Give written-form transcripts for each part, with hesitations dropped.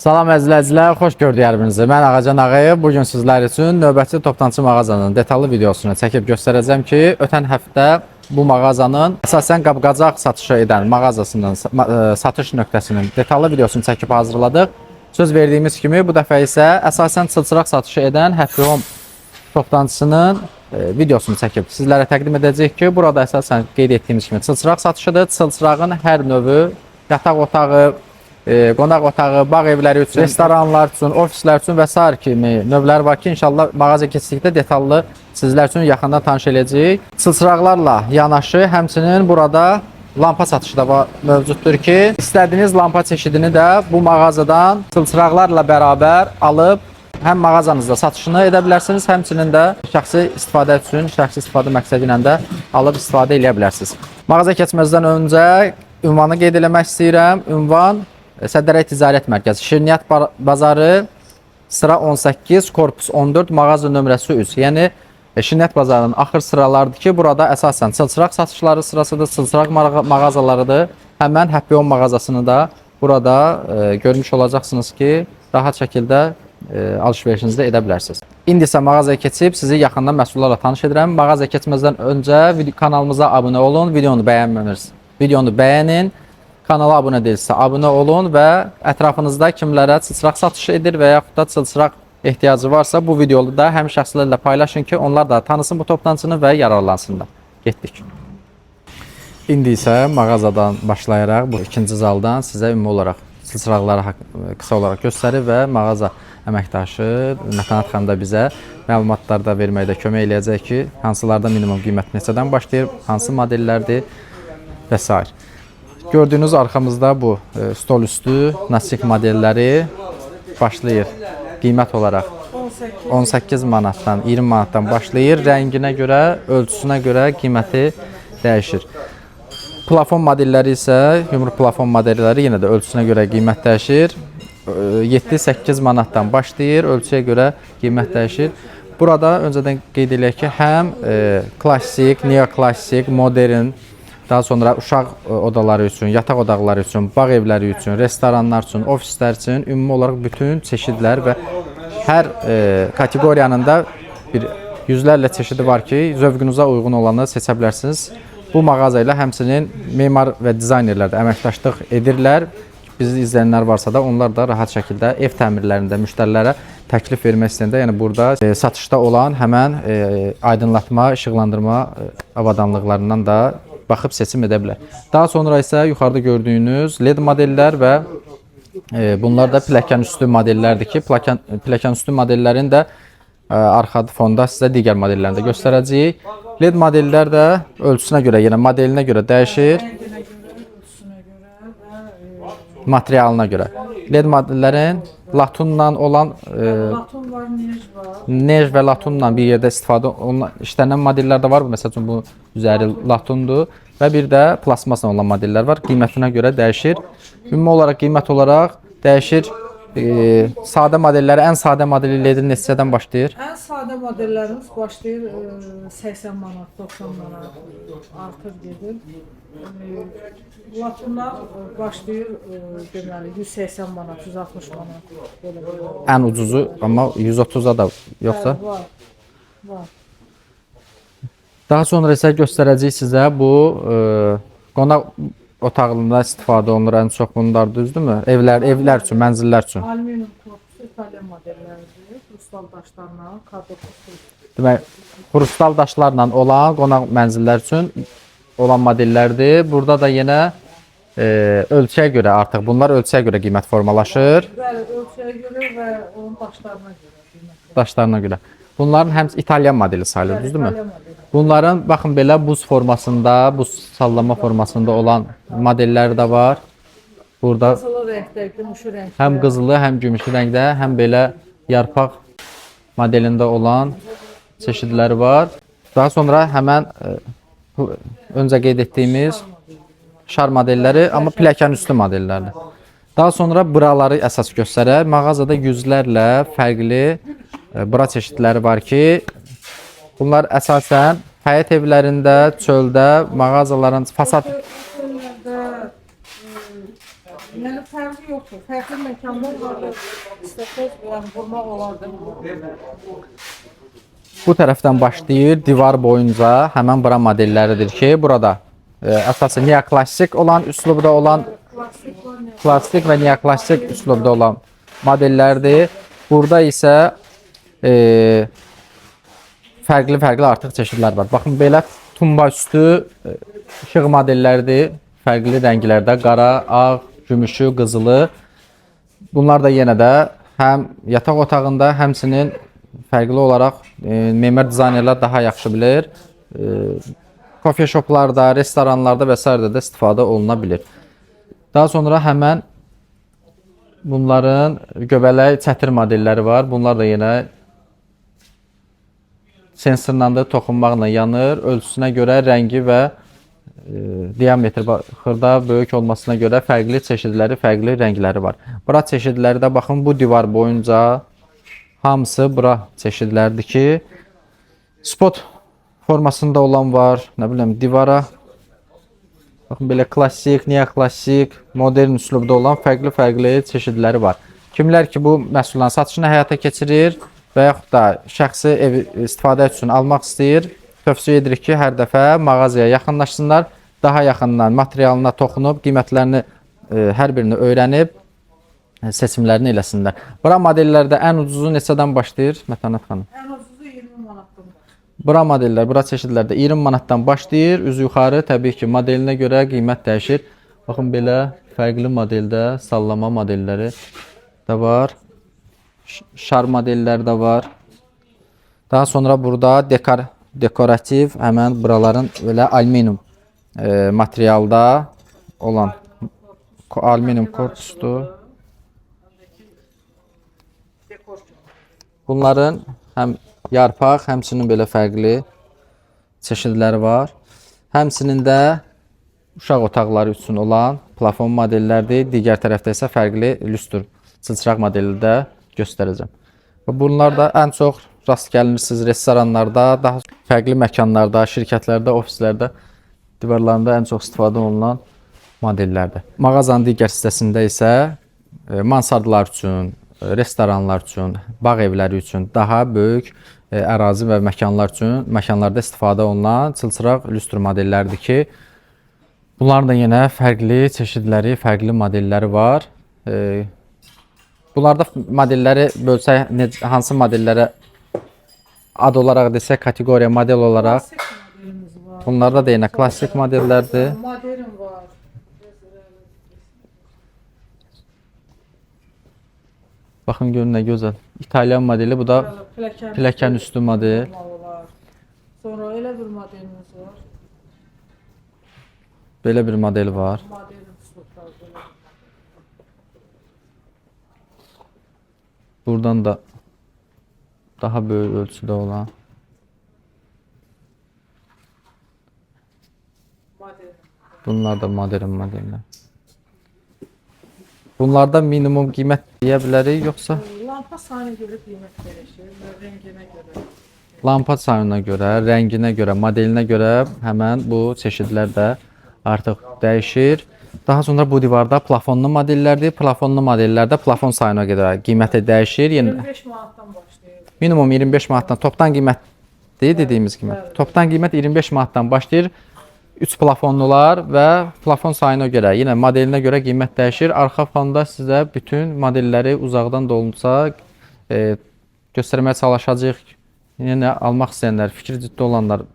Salam əzizləyicilər, xoş gördük hər birinizi. Mən Ağacan Ağayev. Bu gün sizlər üçün növbəti toplançı mağazanın detallı videosunu çəkib göstərəcəm ki, ötən həftə bu mağazanın əsasən qab-qacaq satışı edən mağazasının satış nöqtəsinin detallı videosunu çəkib hazırladıq. Söz verdiyimiz kimi bu dəfə isə əsasən çılçıraq satışı edən Happy Home toptancısının videosunu çəkib sizlərə təqdim edəcəyik ki, burada əsasən qeyd etdiyimiz kimi çılçıraq satışıdır. Çılçırağın hər növü, yataq otağı, qonaq otağı, bağ evləri üçün, restoranlar üçün, ofislər üçün və sair kimi növlər var ki, inşallah mağaza keçdikdə detallı sizlər üçün yaxından tanış eləyəcəyik. Çılçıraqlarla yanaşı həmçinin burada lampa satışı da mövcuddur ki, istədiyiniz lampa çeşidini də bu mağazadan çılçıraqlarla bərabər alıb həm mağazanızda satışını edə bilərsiniz, həmçinin də şəxsi istifadə üçün, şəxsi istifadə məqsədi ilə də alıb istifadə eləyə bilərsiniz. Mağaza keçməzdən öncə ünvanı qeyd eləmək istəyirəm. Ünvan Sədərək Ticarət Mərkəzi, Şirniyyat Bazarı, sıra 18, korpus 14, mağaza nömrəsi 3. Yəni Şirniyyat Bazarının axır sıralarıdır ki, burada əsasən çılçıraq satışları sırasıdır, çılçıraq mağazalarıdır. Həmən Happy Home mağazasını da burada görmüş olacaqsınız ki, rahat şəkildə alış-verişinizi də edə bilərsiniz. İndi isə mağazaya keçib sizi yaxından məhsullarla tanış edirəm. Mağazaya keçməzdən öncə kanalımıza abunə olun, videonu bəyənməmirsiniz. Videonu bəyənin, kanala abunə deyilsə abunə olun və ətrafınızda kimlərə çılçıraq satışı edir və yaxud da çılçıraq ehtiyacı varsa bu videonu da həm şəxslərlə paylaşın ki, onlar da tanısın bu toptancını və yararlansınlar. Getdik. İndi isə mağazadan başlayaraq bu ikinci zaldan sizə ümumi olaraq çılçıraqları qısa olaraq göstərir və mağaza əməkdaşı Mətanət xanım da bizə məlumatlar da verməkdə kömək eləyəcək ki, hansılarda minimum qiymət neçədən başlayır, hansı modellərdir və sair. Gördüyünüz arxamızda bu stol üstü nasik modelləri başlayır qiymət olaraq 18 manatdan, 20 manatdan başlayır. Rənginə görə, ölçüsünə görə qiyməti dəyişir. Plafon modelləri isə, yumru plafon modelləri yenə də ölçüsünə görə qiymət dəyişir. 7-8 manatdan başlayır, ölçüyə görə qiymət dəyişir. Burada öncədən qeyd eləyək ki, həm klassik, neoklassik, modern, daha sonra uşaq odaları üçün, yataq otaqları üçün, bağ evləri üçün, restoranlar üçün, ofislər üçün ümumi olaraq bütün çeşidlər və hər kateqoriyanın da bir yüzlərlə çeşidi var ki, zövqünüzə uyğun olanı seçə bilərsiniz. Bu mağaza ilə həmçinin memar və dizaynerlər də əməkdaşlıq edirlər. Bizi izləyənlər varsa da onlar da rahat şəkildə ev təmirlərində müştərilərə təklif vermək istəyəndə, yəni burada satışda olan həmən aydınlatma, işıqlandırma avadanlıqlarından da baxıb seçim edə bilər. Daha sonra isə yuxarıda gördüyünüz LED modellər və bunlar da pilləkən üstü modellərdir ki, pilləkən üstü modellərin də arxa fonda sizə digər modellərini də göstərəcəyik. LED modellər də ölçüsünə görə, yenə modelinə görə dəyişir, materialına görə. LED modellərin latunla olan laton var, nej var. Nej və latunla bir yerdə istifadə olunan işlənən modellər də var. Məsəl üçün bu üzəri latundur və bir də plastmasla olan modellər var. Qiymətinə görə dəyişir. Ümumi olaraq qiymət olaraq dəyişir. Sadə modelləri, ən sadə modeli LED-in neçədən başlayır? Ən sadə modellərimiz başlayır 80 manat, 90 manat artır gedir. Latonlar başlayır deməli 180 manat, 160 manat belə belə. Ən ucuzu amma 130-a da yoxsa? Bəli, var. Var. Daha sonra isə göstərəcəyik sizə bu qonaq otağında istifadə olunur ən çox bunlar, düzdürmü? Evlər üçün, mənzillər üçün. Alüminium korpusu İtalyan modelləridir. Xrustal daşlarla, K9. Demək, xrustal daşlarla olan qonaq mənzillər üçün olan modellərdir. Burada da yenə ölçüyə görə artıq bunlar ölçüyə görə qiymət formalaşır, Bəli, ölçüyə görə və onun daşlarına görə qiymətlər. daşlarına görə. Bunların həmçinin İtalyan modeli sayılır, Bəli, düzdürmü? İtalyan modeli. Bunların baxın belə buz formasında, buz sallama formasında olan modellər də var. Burada Qızılı rəngdə, gümüşü rəngdə. həm qızılı, həm gümüşü rəngdə, həm belə yarpaq modelində olan çeşidləri var. Daha sonra həmən öncə qeyd etdiyimiz şar modelləri, amma pilləkən üstü modellərdir. Daha sonra buraları əsas göstərər. Mağazada yüzlərlə fərqli bura çeşidləri var ki, bunlar əsasən həyət evlərində, çöldə, mağazaların fasad Çöllərdə, Yəni fərqi yoxdur. Fərqli məkanlar var. İstəsəz yəni vurmaq olardı. Bu tərəfdən başlayır divar boyunca həmən bura modelləridir ki, burada əsasən neoklassik olan üslubda olan Klassik var, nə? klassik və neoklassik üslubda olan modellərdir. Burada isə fərqli-fərqli artıq çeşidlər var. Baxın belə tumba üstü işıq modellərdir. Fərqli rənglərdə qara, ağ, gümüşü, qızılı. Bunlar da yenə də həm yataq otağında, həmçinin fərqli olaraq memar dizaynerlər daha yaxşı bilir. Kofe shoplarda, restoranlarda və sairədə də istifadə oluna bilir. Daha sonra həmən bunların göbələk çətir modelləri var. Bunlar da yenə sensorla da toxunmaqla yanır. Ölçüsünə görə rəngi və diametr xırda böyük olmasına görə fərqli çeşidləri, fərqli rəngləri var. Bura çeşidləri də baxın bu divar boyunca hamısı bura çeşidlərdir ki, spot formasında olan var, nə bilim divara. Baxın belə klassik, neoklassik, modern üslubda olan fərqli-fərqli çeşidləri var. Kimlər ki bu məhsulların satışını həyata keçirir və yaxud da şəxsi ev istifadə üçün almaq istəyir, tövsiyə edirik ki, hər dəfə mağazaya yaxınlaşsınlar, daha yaxından materialına toxunub, qiymətlərini hər birini öyrənib seçimlərini eləsinlər. Bura modellərdə ən ucuzu neçədən başlayır Mətanət xanım? Ən ucuzu 20 manatdan başlayır. Bura modellər, bura çeşidlərdə 20 manatdan başlayır, üzü yuxarı təbii ki, modelinə görə qiymət dəyişir. Baxın belə fərqli modeldə sallama modelləri də var. Şar modelləri də var. Daha sonra burada dekorativ həmən buraların belə alüminium materialda olan alüminium korpusdur. Bunların həm yarpaq, həmçinin belə fərqli çeşidləri var. Həmçinin də uşaq otaqları üçün olan plafon modellərdir. Digər tərəfdə isə fərqli lüstr, çılçıraq modeli də göstərəcəm. Və bunlar da ən çox rast gəlinirsiniz restoranlarda, daha fərqli məkanlarda, şirkətlərdə, ofislərdə divarlarında ən çox istifadə olunan modellərdir. Mağazanın digər hissəsində isə mansardlar üçün, restoranlar üçün, bağ evləri üçün daha böyük ərazi və məkanlar üçün məkanlarda istifadə olunan çılçıraq lüstr modellərdir ki, bunların da yenə fərqli çeşidləri, fərqli modelləri var. Bunlarda modelləri bölsək, hansı modellərə ad olaraq desək, kateqoriya model olaraq, Klassik modelimiz var. bunlarda da yenə klassik modellərdir. Modern var. Baxın görün nə gözəl. İtalyan modeli, bu da Pilləkən, pilləkən üstü model. Olar. Sonra elə bir modelimiz var. Belə bir model var. Modern üslubda belə. Buradan da daha böyük ölçüdə olan. Modern. Bunlar da modern modellər. Bunlarda minimum qiymət deyə bilərik yoxsa Lampa sayına görə qiymət dəyişir və rənginə görə. lampa sayına görə, rənginə görə, modelinə görə həmən bu çeşidlər də artıq dəyişir. Daha sonra bu divarda plafonlu modellərdir. Plafonlu modellərdə plafon sayına görə qiyməti dəyişir. Yəni 25 manatdan başlayır. minimum 25 manatdan topdan qiymətdir dediyimiz kimi. Bəli. Topdan qiymət 25 manatdan başlayır. 3 plafonlular və plafon sayına görə, yenə modelinə görə qiymət dəyişir. Arxa fonda sizə bütün modelləri uzaqdan da olsa göstərməyə çalışacağıq. Yenə almaq istəyənlər, fikri ciddi olanlar,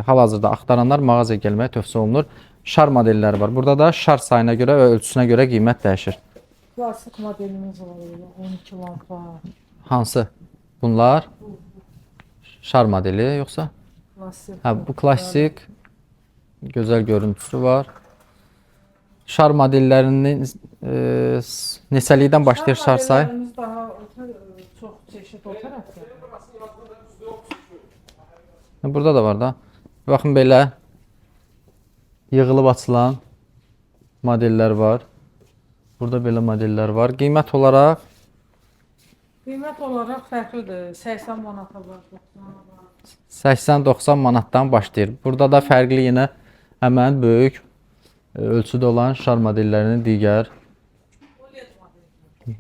hal-hazırda axtaranlar mağazaya gəlməyə tövsiyə olunur. Şar modelləri var. Burada da şar sayına görə və ölçüsünə görə qiymət dəyişir. Klassik modelimiz var elə 12 lampa. Hansı? Bunlar şar modeli yoxsa? Klassik. Hə, bu klassik gözəl görüntüsü var. Şar modellərinin neçəlikdən başlayır şar sayı? Modellərimiz daha çox çeşid o tərəfdə. Burada da var da. Baxın belə yığılıb açılan modellər var. Burada belə modellər var. Qiymət olaraq Qiymət olaraq fərqlidir. 80 manata var, 90 var. 80-90 manatdan başlayır. Burada da fərqli yenə həmən böyük ölçüdə olan şar modellərinin digər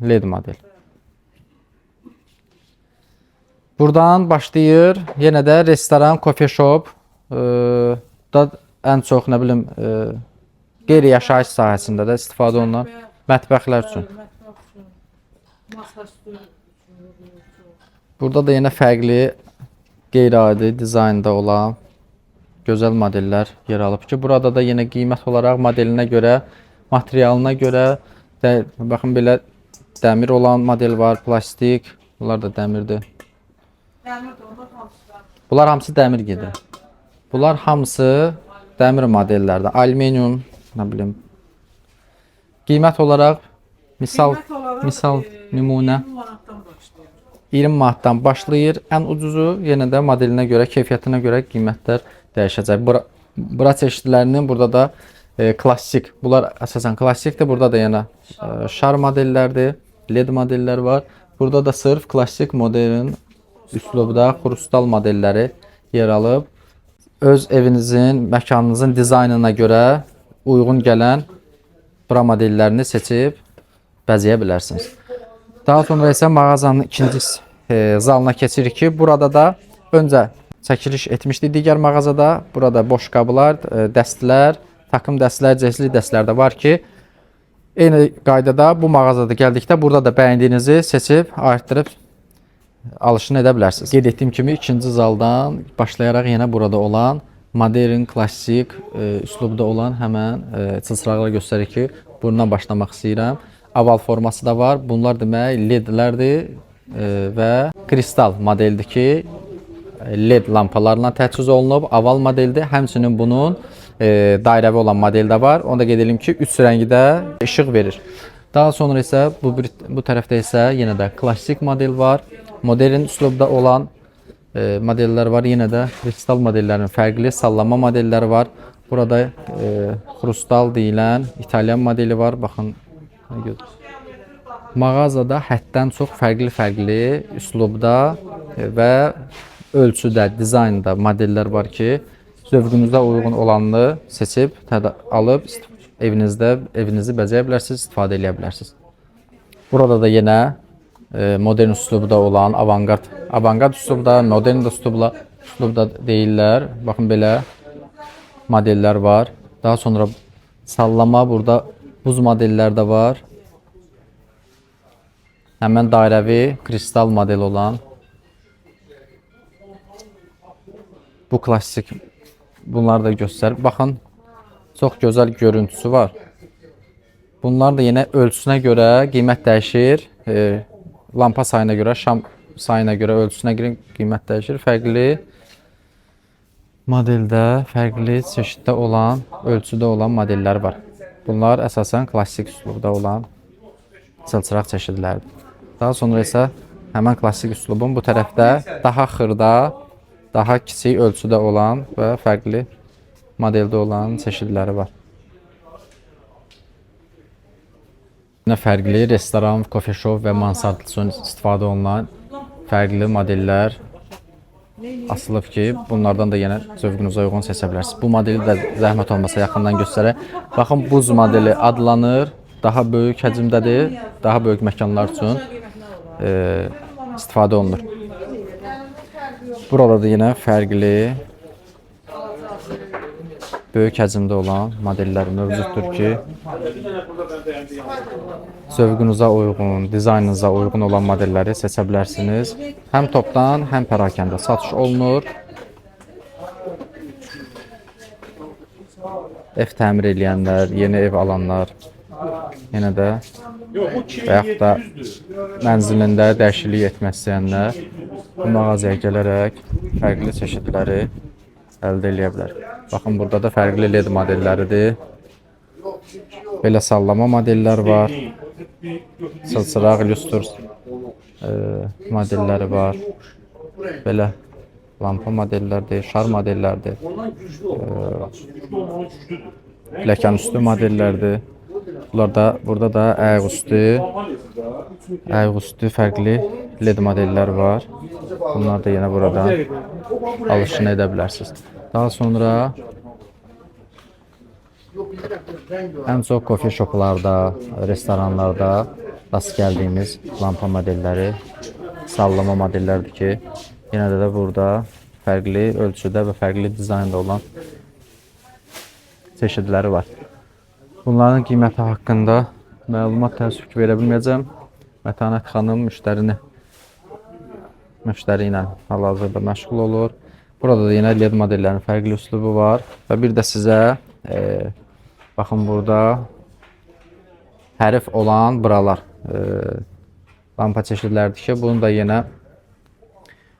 LED model. Buradan başlayır yenə də restoran, coffee shop, da ən çox nə bilim qeyri-yaşayış sahəsində də istifadə olunan mətbəxlər üçün. Bəli, mətbəx üçün, masaüstü üçün oluyor çox. Burada da yenə fərqli qeyri-adi dizaynda olan gözəl modellər yer alıb ki, burada da yenə qiymət olaraq modelinə görə, materialına görə də, baxın belə dəmir olan model var, plastik, bunlar da dəmirdir. Dəmir də onlar hamısı dəmir. Bunlar hamısı dəmir gedir. Bunlar hamısı dəmir modellərdir. Alüminium, nə bilim. Qiymət olaraq misal Qiymət olaraq, misal nümunə 20 manatdan başlayır. 20 manatdan başlayır. Ən ucuzu yenə də modelinə görə, keyfiyyətinə görə qiymətlər dəyişəcək. Bura çeşidlərinin burada da klassik, bunlar əsasən klassikdir. Burada da yenə şar modellərdir, LED modellər var. Burada da sırf klassik modern üslubda xrustal modelləri yer alıb. Öz evinizin, məkanınızın dizaynına görə uyğun gələn bura modellərini seçib bəzəyə bilərsiniz. Daha sonra isə mağazanın ikinci zalına keçirik ki, burada da öncə çəkiliş etmişdik digər mağazada. Burada boş qablar, dəstlər, takım dəstlər, cəsli dəstlər də var ki, eyni qaydada bu mağazada gəldikdə burada da bəyəndiyinizi seçib, artırıb alışını edə bilərsiniz. Qeyd etdiyim kimi ikinci zaldan başlayaraq yenə burada olan modern, klassik üslubda olan həmən çılçıraqlar göstərir ki, bundan başlamaq istəyirəm. Oval forması da var. Bunlar demək LED-lərdir və kristal modeldir ki, LED lampalarla təchiz olunub. Oval modeldir. Həmçinin bunun dairəvi olan model də var. Onu da qeyd edelim ki, 3 rəngi də işıq verir. Daha sonra isə bu tərəfdə isə yenə də klassik model var. Modern üslubda olan modellər var. Yenə də kristal modellərin fərqli sallanma modelləri var. Burada xrustal deyilən İtalyan modeli var. Baxın. Mağazada həddən çox fərqli-fərqli üslubda və ölçüdə, dizaynda modellər var ki, zövqünüzə uyğun olanını seçib, alıb evinizdə evinizi bəzəyə bilərsiniz, istifadə eləyə bilərsiniz. Burada da yenə modern üslubda olan avangard üslubda, modern üslubda deyirlər. Baxın belə modellər var. Daha sonra sallama burada buz modellər də var. Həmən dairəvi kristal model olan bu klassik bunları da göstər. Baxın, çox gözəl görüntüsü var. Bunlar da yenə ölçüsünə görə qiymət dəyişir. Lampa sayına görə, şam sayına görə, ölçüsünə görə qiymət dəyişir. Fərqli modeldə, fərqli çeşiddə olan, ölçüdə olan modellər var. Bunlar əsasən klassik üslubda olan çılçıraq çeşidləridir. Daha sonra isə həmən klassik üslubun bu tərəfdə daha xırda, daha kiçik ölçüdə olan və fərqli modeldə olan çeşidləri var. Yine fərqli restoran, coffee shop və mansard üçün istifadə olunan fərqli modellər asılıb ki, bunlardan da yenə zövqünüzə uyğun seçə bilərsiniz. Bu modeli də zəhmət olmasa yaxından göstərək. Baxın, buz modeli adlanır. Daha böyük həcmdədir. Daha böyük məkanlar üçün istifadə olunur. Burada da yenə fərqli böyük həcmdə olan modellər mövcuddur ki, zövqünüzə uyğun, dizaynınıza uyğun olan modelləri seçə bilərsiniz. Həm topdan, həm pərakəndə satış olunur. Ev təmir eləyənlər, yeni ev alanlar yenə də və yaxud da mənzilində dəyişiklik etmək istəyənlər bu mağazaya gələrək fərqli çeşidləri əldə eləyə bilər. Baxın, burada da fərqli LED modelləridir. Belə sallama modellər var. Çılçıraq, lüstr modelləri var. Belə lampa modellərdir, şar modellərdir. Pləkan üstü modellərdir. Bunlar da burada da ayaq üstü fərqli LED modellər var. Bunlar da yenə buradan alışını edə bilərsiniz. Daha sonra ən çox coffee shoplarda, restoranlarda rast gəldiyimiz lampa modelləri, sallama modellərdir ki, yenə də burada fərqli ölçüdə və fərqli dizaynda olan çeşidləri var. Bunların qiyməti haqqında məlumat təəssüf ki, verə bilməyəcəm. Mətanət xanım müştəri ilə hal-hazırda məşğul olur. Burada da yenə LED modellərinin fərqli üslubu var və bir də sizə baxın burada hərf olan bralar lampa çeşidləridir ki, bunu da yenə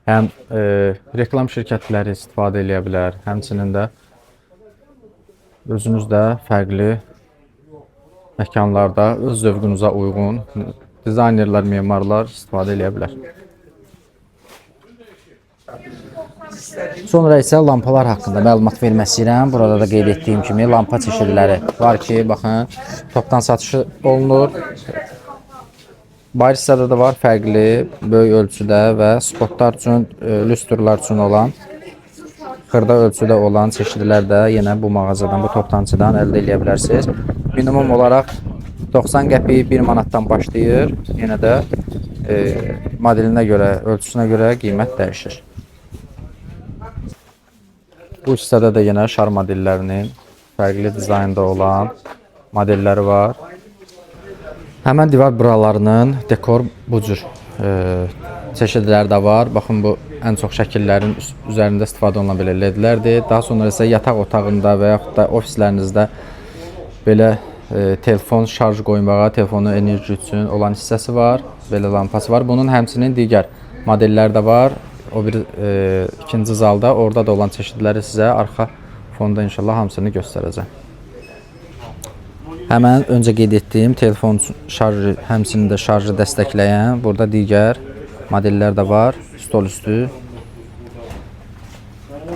həm reklam şirkətləri istifadə eləyə bilər, həmçinin də özünüz də fərqli məkanlarda öz zövqünüzə uyğun dizaynerlər, memarlar istifadə eləyə bilər. Sonra isə lampalar haqqında məlumat vermək istəyirəm. Burada da qeyd etdiyim kimi lampa çeşidləri var ki, baxın, topdan satışı olunur. Bayır hissədə də var fərqli, böyük ölçüdə və spotlar üçün, lüstrlar üçün olan, xırda ölçüdə olan çeşidlər də yenə bu mağazadan, bu toptancıdan əldə eləyə bilərsiniz. Minimum olaraq 90 qəpik 1 manatdan başlayır. Yenə də modelinə görə, ölçüsünə görə qiymət dəyişir. Bu hissədə də yenə şar modellərinin fərqli dizaynda olan modelləri var. Həmən divar bralarının dekor bu cür çeşidləri də var. Baxın bu ən çox şəkillərin üzərində istifadə olunan belə ledlərdir. Daha sonra isə yataq otağında və yaxud da ofislərinizdə belə telefon şarj qoymağa, telefonu enerji üçün olan hissəsi var. Belə lampası var. Bunun həmçinin digər modelləri də var. O bir ikinci zalda orada da olan çeşidləri sizə arxa fonda inşallah hamısını göstərəcəm. Həmən öncə qeyd etdiyim telefon şarjı, həmçinin də şarjı dəstəkləyən burada digər modellər də var. Stol üstü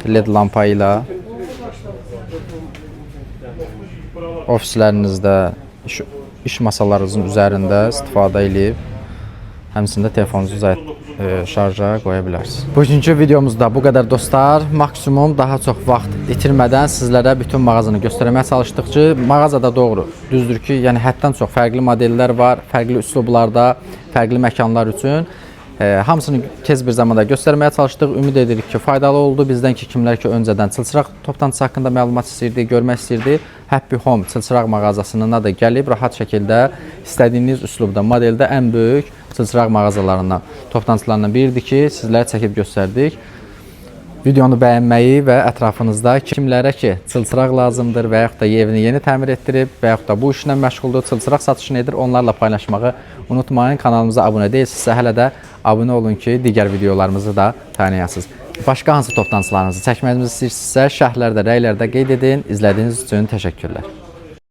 LED lampa ilə ofislərinizdə, iş masalarınızın üzərində istifadə eləyib həmçinin də telefonunuzu şarja qoya bilərsiniz. Bugünkü videomuzda bu qədər dostlar. Maksimum daha çox vaxt itirmədən sizlərə bütün mağazanı göstərməyə çalışdıq ki, mağazada doğru, düzdür ki, yəni həddən çox fərqli modellər var, fərqli üslublarda, fərqli məkanlar üçün. Hamısını tez bir zamanda göstərməyə çalışdıq. Ümid edirik ki, faydalı oldu. Bizdən ki, kimlər ki öncədən çılçıraq toplantısı haqqında məlumat istəyirdi, görmək istəyirdi, Happy Home çılçıraq mağazasına da gəlib rahat şəkildə istədiyiniz üslubda, modeldə ən böyük çılçıraq mağazalarından, toplantılarından biridir ki, sizlərə çəkib göstərdik. Videonu bəyənməyi və ətrafınızda kimlərə ki çılçıraq lazımdır və yaxud da evini yeni təmir etdirib və yaxud da bu işlə məşğuldur, çılçıraq satışını edir, onlarla paylaşmağı unutmayın. Kanalımıza abunə deyilsinizsə hələ də abunə olun ki, digər videolarımızı da tanıyasınız. Başqa hansı toplantılarınızı çəkməyimizi istəyirsinizsə, şərhlərdə, rəylərdə qeyd edin. İzlədiyiniz üçün təşəkkürlər.